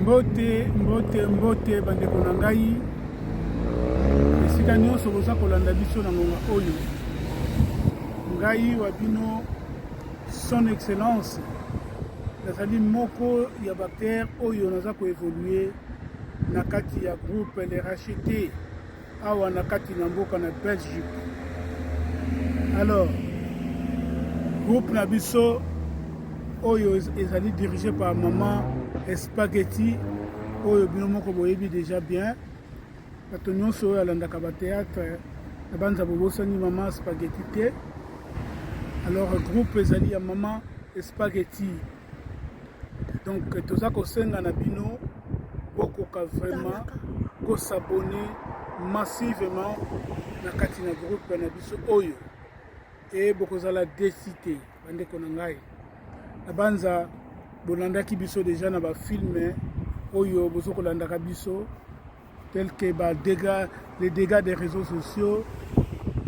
Mbote, mbote, mbote bandeko na ngai, esika nyonso boza kolanda biso na ngonga oyo, ngai wa bino son excellence nazali moko ya bactere oyo naza koevolue na kati ya groupe les rachetés awa na kati na mboka na Belgique. Alors, groupe na biso oyo ezali dirigé par maman Spaghetti oyo bino moko boyebi déjà bien. Bato nyonso oyo alandaka ba théâtre na banza bobosani maman Spaghetti te. Alors groupe ezali ya maman Spaghetti. Donc toza kosenga na bino bokoka vraiment kosabonner massivement na kati na groupe na biso oyo e bokozala desi te bandeko na ngai na banza bolandaki biso deja na bafilme oyo bozo kolandaka biso tel que ba dégâts, les dégâts des réseaux sociaux,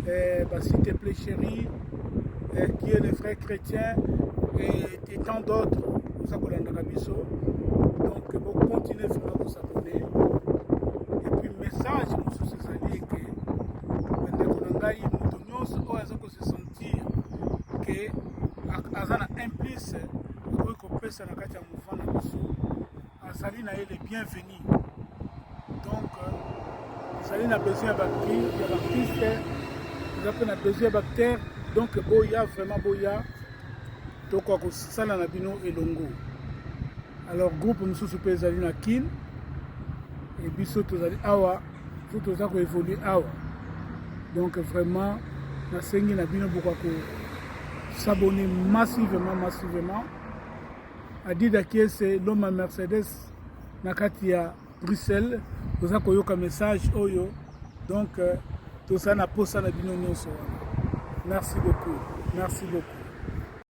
eh, bah, s'il te plaît chérie, eh, qui est le vrai chrétien, et, et tant d'autres, nous avons biso. Donc, vous continuez vraiment à s'abonner. Et puis, message, mosusu ezali que bandeko na ngai moto nyonso oyo aza kose sentir ke aza na un plus akoki kopesa na kati ya mouvement na biso azali na ye le bienvenu. Donc ezali na besoin ya baartiste, eza mpe na besoin ya baacteur. Donc boya vraiment, boya tokoka kosala na bino elongo. Alors groupe mosusu mpe ezali na Kin e biso tozali awa, so toza koévolue awa. Donc vraiment nasengi na bino bokoka kosabonner massivement, massivement. Adida Kiese Loma Mercedes na kati ya Bruxelles, oza koyoka message oyo. Donc toza na posa na bino nyonso wana. Merci beaucoup, merci beaucoup.